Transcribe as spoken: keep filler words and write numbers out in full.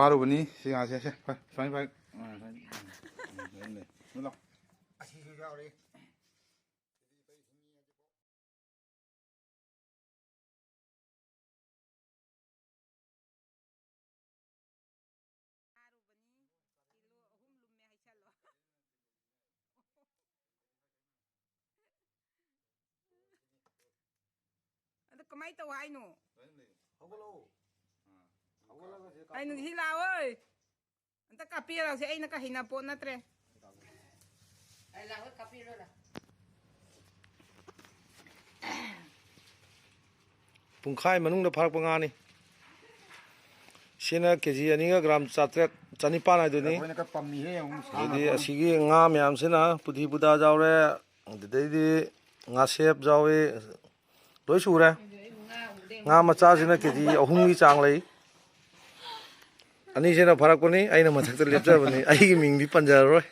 ꯐꯥꯔꯨꯕꯅꯤ꯫ ꯁꯤ ꯉꯥꯁꯦ꯫ ꯁꯦ, ꯁꯦ, ꯐꯥꯏ, ꯁꯨꯃꯥꯏꯅ ꯐꯥꯏ꯫ ꯑꯥ, ꯁꯨꯃꯥꯏꯅ꯫ ꯎꯝ, ꯂꯩ, ꯂꯩ꯫ ꯂꯥꯎ꯫ ꯑꯁꯤꯁꯨ ꯌꯥꯎꯔꯤ꯫ ꯐꯥꯔꯨꯕꯅꯤ꯫ ꯀꯤꯂꯣ ꯑꯍꯨꯝ ꯂꯨꯝꯃꯦ ꯍꯥꯏꯁꯜꯂꯣ꯫ ꯑꯗꯨ ꯀꯃꯥꯏꯅ ꯇꯧ ꯍꯥꯏꯅꯣ? ꯍꯧꯒꯠꯂꯛꯑꯣ꯫ ꯍꯧꯒꯠꯂꯒ ꯁꯤꯗ ꯀꯩꯅꯣ, ꯀꯥꯞꯄꯣ꯫ ꯁꯤ ꯂꯥꯛꯑꯣꯏ꯫ ꯑꯝꯇ ꯀꯥꯞꯄꯤꯔꯛꯑꯣꯁꯦ, ꯑꯩꯅ ꯀꯥ ꯍꯩꯅꯄꯣꯠ ꯅꯠꯇ꯭ꯔꯦ꯫ ꯑꯩ ꯂꯥꯛꯑꯣꯏ, ꯀꯥꯞꯄꯤꯔꯣ ꯂꯥꯎ꯫ ꯄꯨꯡꯈꯥꯏ ꯃꯅꯨꯡꯗ ꯐꯥꯔꯛꯄ ꯉꯥꯅꯤ꯫ ꯁꯤꯅ ꯀꯦ ꯖꯤ ꯑꯅꯤꯒ ꯒ꯭ꯔꯥꯝ ꯆꯥꯇ꯭ꯔꯦꯠ, ꯆꯅꯤꯄꯥꯟ ꯍꯥꯏꯗꯨꯅꯤ꯫ ꯑꯩꯈꯣꯏꯅ ꯈꯔ ꯄꯝꯃꯤꯍꯦ, ꯑꯃꯨꯛ ꯑꯗꯩꯗꯤ ꯁꯥꯡꯅ꯫ ꯑꯁꯤꯒꯤ ꯉꯥ ꯃꯌꯥꯝꯁꯤꯅ ꯄꯨꯗꯤ ꯄꯨꯗꯥ ꯌꯥꯎꯔꯦ, ꯑꯗꯨꯗꯩꯗꯤ ꯉꯥꯁꯦꯞ ꯌꯥꯎꯏ, ꯂꯣꯏ ꯁꯨꯔꯦ꯫ ꯉꯥ ꯃꯆꯥꯁꯤꯅ ꯀꯦ ꯖꯤ ꯑꯍꯨꯝꯒꯤ ꯆꯥꯡ ꯂꯩ꯫ ꯑꯅꯤꯁꯤꯅ ꯐꯥꯔꯛꯄꯅꯤ, ꯑꯩꯅ ꯃꯊꯛꯇ ꯂꯦꯞꯆꯕꯅꯤ, ꯑꯩꯒꯤ ꯃꯤꯡꯗꯤ ꯄꯟꯖꯔꯔꯣꯏ꯫